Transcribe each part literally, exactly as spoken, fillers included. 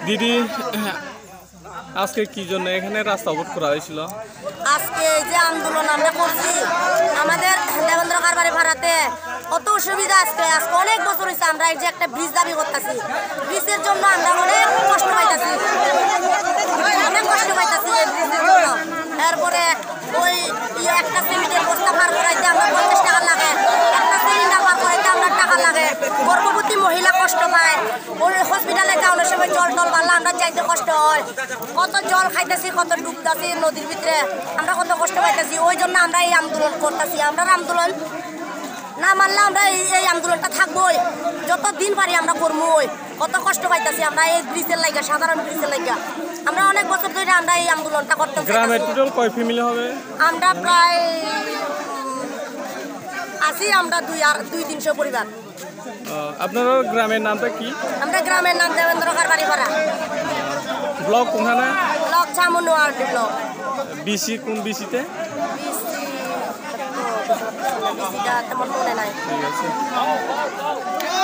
দিদি, আজকে কি জন্য এখানে রাস্তা অবরোধ করা হয়েছিল? আজকে এই যে আন্দোলন আমরা করছি, আমাদের দেবেন্দ্র কারবারি পাড়াতে কত অসুবিধা আজকে। আজকে অনেক বছর হয়েছে আমরা এই যে একটা ব্রিজ দাবি করতেছি, ব্রিজের জন্য আমরা অনেক কষ্ট পাইতেছি, অনেক কষ্ট পাইতেছি এই ব্রিজের জন্য। এরপরে ওই ইয়ে একটা সিমেন্টের বস্তা পার করাইতে আমরা পঞ্চাশ টাকা লাগে, একটা সিলিন্ডার পার করাইতে আমরা টাকা লাগে, গর্ভবতী মহিলা কষ্ট পায়, ওই হসপিটালে যাওয়ানোর সময় জল টল বাড়লে আমরা যাইতে কষ্ট হয়, কত জল খাইতেছি, কত ডুবতেছি নদীর ভিতরে, আমরা কত কষ্ট পাইতেছি। ওই জন্য আমরা এই আন্দোলন করতেছি। আমরা আন্দোলন না মানলে আমরা এই এই আন্দোলনটা থাকবোই, যত দিন পারি আমরা করবোই। কত কষ্ট পাইতেছি আমরা এই ব্রিজের লাগা, সাধারণ ব্রিজের লাগা। আমরা অনেক বছর ধরে আমরা এই আন্দোলনটা করতে গ্রামে চাইতেছি। Total কয় ফ্যামিলি হবে? আমরা প্রায় উম, আছি আমরা দুই আর দুই তিনশো পরিবার। আহ, আপনার গ্রামের নামটা কি? আমরা গ্রামের নাম দেবেন্দ্র কারবারি পাড়া। ব্লক কোনখানে? ব্লক চামুনুয়ার ব্লক। বিসি কোন বিসিতে? বিসি, বিসিটা তেমন মনে নাই। ঠিক আছে।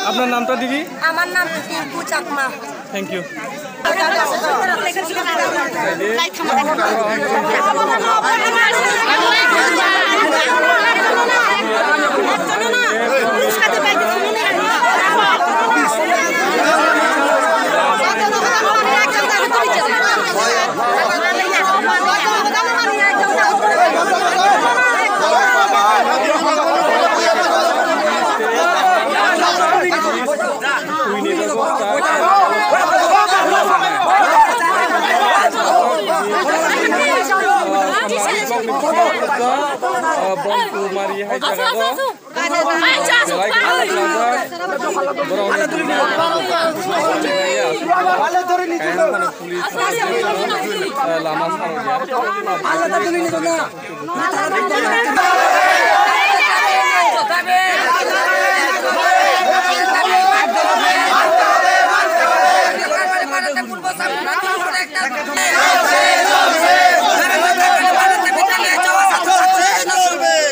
আপনার নামটা দিদি? আমার নাম Tinku Chakma. Thank you. Lama sarok ya.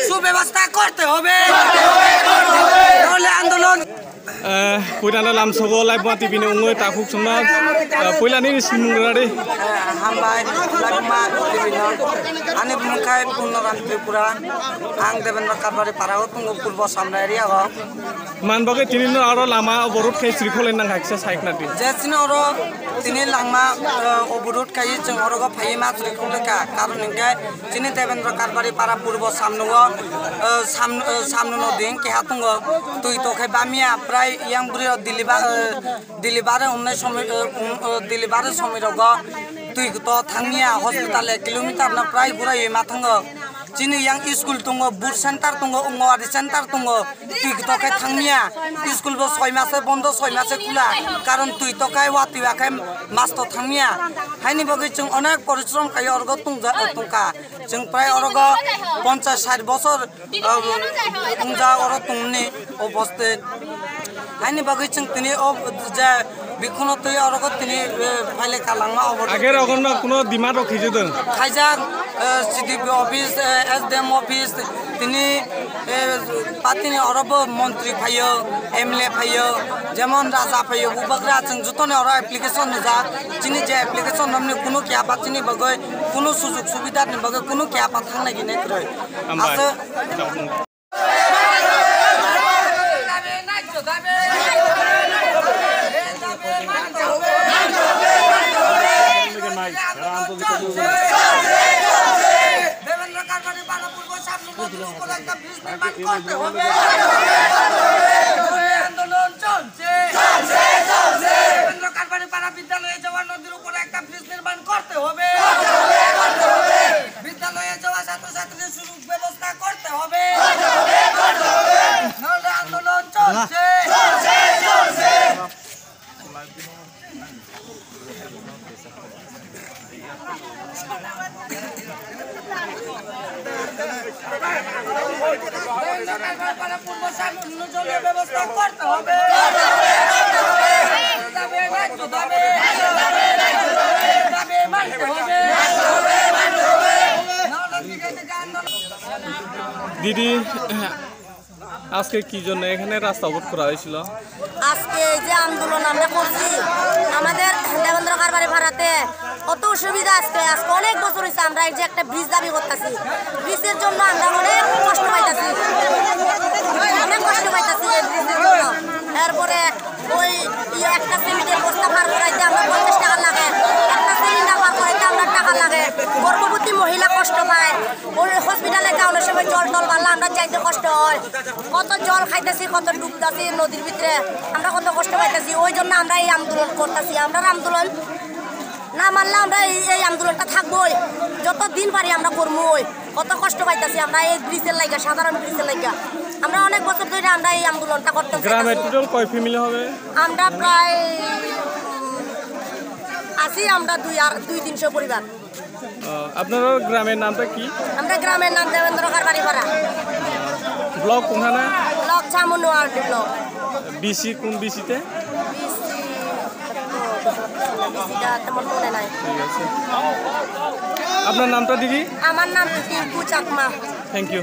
সুব্যবস্থা করতে হবে, নাহলে আন্দোলন। Puilano lamsogo Laibuma T V ni wngwi takhuk chwngno, ah, puilani ni simung rwna di. Hambai, Laibuma T V no. Ani bumung khai Purnaram Tripura. Ang Debendra Karbari para o tongo Purbo Samra area o. Man bagwi tini no aro lama oborot khai srikholwi nang haksa saikna di. Je chini oro tini langma, eh, oborot khai chwng oro go phaiwi ma srikhol ka. Karon hwnkhe Chini Debendra Karbari para Purbo Samnuo, eh, Sam-, eh, Samnuno din keha tongo. Twi tokhai bamya prai yang bwrwi rok deliver, eh, deliver wngnai somoi, eh, um, eh, deliver somoi rogo twi to thangya hospital ek kilometer no prai gurai ma thango. Chini yang school tongo, boot center tongo, ongowadi center tongo. Twi to khe thangya, school bo soi mase bondo, soi mase khula, karon twi to khai watwi ba khe masto thangya. Haini bagwi chwng onek porishrom khai orgo tungja, tungkha. Chwng prai orogo ponchash sait bochor, uh, tungja oro tungni oboste. Haini bagwi chwng tini o je Bikhuno twi orogo tini, eh, phaile kalangma obo. Age rogon no kuno demand rok khijidwng. Khaijak, eh, C D P office, eh, S D M office, tini, eh, patini orobo montri phaio, M L A phaio, jemon raja phaio, bubagra chwng jutoni oro application nujak. Chini je application nomni kuno kiyapa chini bagwi, kuno sujug subidar ni bagwi kuno kiyapa thangnai gini kwrwi. Hambai. Aswk Devendra কারবারি পাড়া পূর্ব সামনে নদীর উপর একটা ব্রিজ নির্মাণ করতে হবে। আন্দোলন চলছে। দেবেন্দ্র কারবারি পাড়া বিদ্যালয়ে যাওয়ার নদীর উপর একটা ব্রিজ নির্মাণ করতে হবে। বিদ্যালয়ে যাওয়া ছাত্রছাত্রীদের সুযোগ ব্যবস্থা করতে হবে। নাহলে আন্দোলন চলছে। জলের ব্যবস্থা করতে হবে। দাবি মানতে হবে। দাবি মানতে হবে। নাহলে দিকে দিকে আন্দোলন। দিদি, আজকে কি জন্য এখানে রাস্তা অবরোধ করা হয়েছিল? আজকে এই যে আন্দোলন আমরা করছি, আমাদের দেবেন্দ্র কারবারি পাড়াতে কত অসুবিধা। আজকে আজকে অনেক বছর হয়েছে আমরা এই যে একটা ব্রিজ দাবি করতেছি। ব্রিজের জন্য আমরা অনেক কষ্ট পাইতেছি, অনেক কষ্ট পাইতেছি এই ব্রিজের জন্য। এরপরে ওই ইয়ে একটা সিমেন্টের বস্তা ভার করাইতে আমরা পঞ্চাশ টাকা লাগে, একটা সিলিন্ডার ভার করাইতে আমরা টাকা লাগে। গর্ভবতী মহিলা কষ্ট পায়, ওই হসপিটালে যাওয়ানোর সময় জল টল বাড়লে আমরা যাইতে কষ্ট হয়। কত জল খাইতেছি, কত ডুবতেছি নদীর ভিতরে, আমরা কত কষ্ট পাইতেছি। ওই জন্য আমরা এই আন্দোলন করতেছি। আমরা আন্দোলন না মানলে আমরা এই এই আন্দোলনটা থাকবোই, যত দিন পারি আমরা করবোই। কত কষ্ট পাইতেছি আমরা এই ব্রিজের লাগা, সাধারণ ব্রিজের লাগা। আমরা অনেক বছর ধরে আমরা এই আন্দোলনটা করতেছি। গ্রামের টোটাল কয় ফ্যামিলি হবে? আমরা প্রায়, উম, আছি আমরা দুই আর দুই তিনশো পরিবার। আহ, আপনার গ্রামের নামটা কি? আমরা গ্রামের নাম দেবেন্দ্র কারবারি পাড়া। ব্লক কোনখানে? ব্লক চামুনোয়ারডি ব্লক। বিসি কোন বিসিতে? বিসি, বিসিটা তেমন মনে নাই। ঠিক আছে। আপনার নামটা দিদি? আমার নাম Tinku Chakma. Thank you.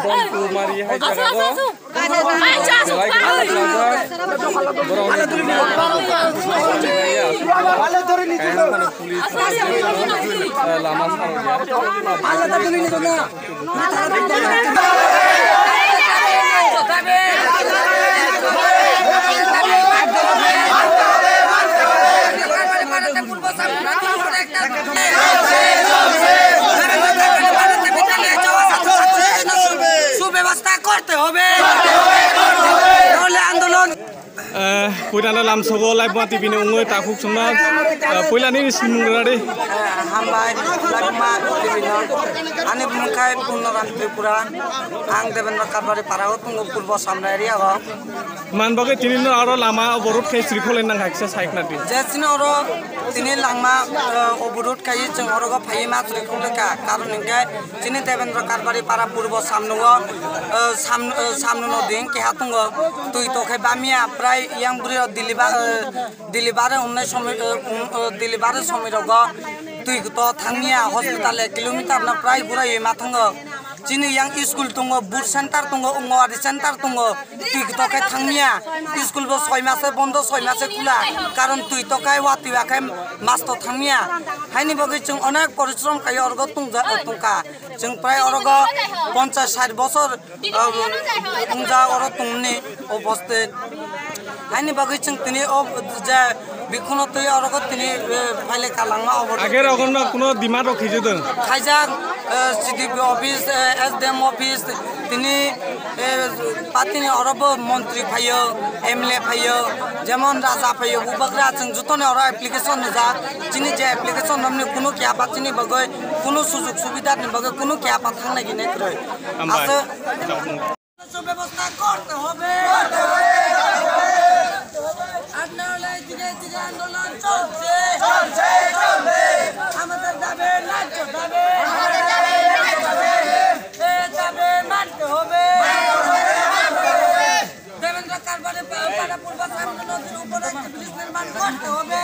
Bongkumari hai jaga o. Belai khe plaza. Borok ni police lama sarok ya. সুব্যবস্থা করতে হবে। নাহলে আন্দোলন। Puilano lamsogo Laibuma T V ni wngwi takhuk chwngno, puilani simung rwdi. Hambai, Laibuma T V no. Ani bumung khai Purnaram Tripura. Ang Debendra Karbari para o tongo Purbo Samra area o. Man bagwi tini no aro lama oborot khai sri khole nang haksa saikna di. Je chini oro tini langma, eh, oborot khai chwng oro go phai ma sri khole ka. Karon hwnkhe chini Debendra Karbari para Purbo Samno o, eh, Sam-, eh, Samno no ding keha tongo. Twi to khai bamya prai yang bwrwi o deliver, eh, deliver wngnai somoi, eh, um, eh, deliver somoi rogo twi to thangya hospital ek kilometer no prai bwrwi ma thango. Chini yang school tongo, boot center tongo, ongowari center tongo, twi to khe thangya. School bo soi mase bondo, soi mase khula, karon twi to khai watwi ba khe masto thangya. Haini bagwi chwng onek porishrom khai orgo tongja-, tongkha. Chwng prai orogo ponchash sait bochor, ah, wngja oro tongmani obosthit. Haini bagwi chwng tini o je bikhuno twi orogo tini, eh, phaile kalangma obo. Age rogonno kuno demand rok khijwdwng? Khaijak, eh, C D P office, eh, S D M office, tini, eh, patini orobo montri phaio, M L A phaio, jemon raja phaio, bubagra chwng jotoni oro application rijak. Chini je application romni kuno kiyaba chini bagwi, kuno sujug subidar ni bagwi kuno kiyaba thangnai hinwi kwrwi. Hambai. Aswk. সুব্যবস্থা করতে হবে। আর না হলে এই দিকে এই দিকে আন্দোলন চলছে। আমাদের দাবি ন্যায্য দাবি। এই দাবি মানতে হবে। দেবেন্দ্র কারবারি পা-, পাড়া পূর্ব সামনে নদীর উপরে একটি ব্রিজ নির্মাণ করতে হবে।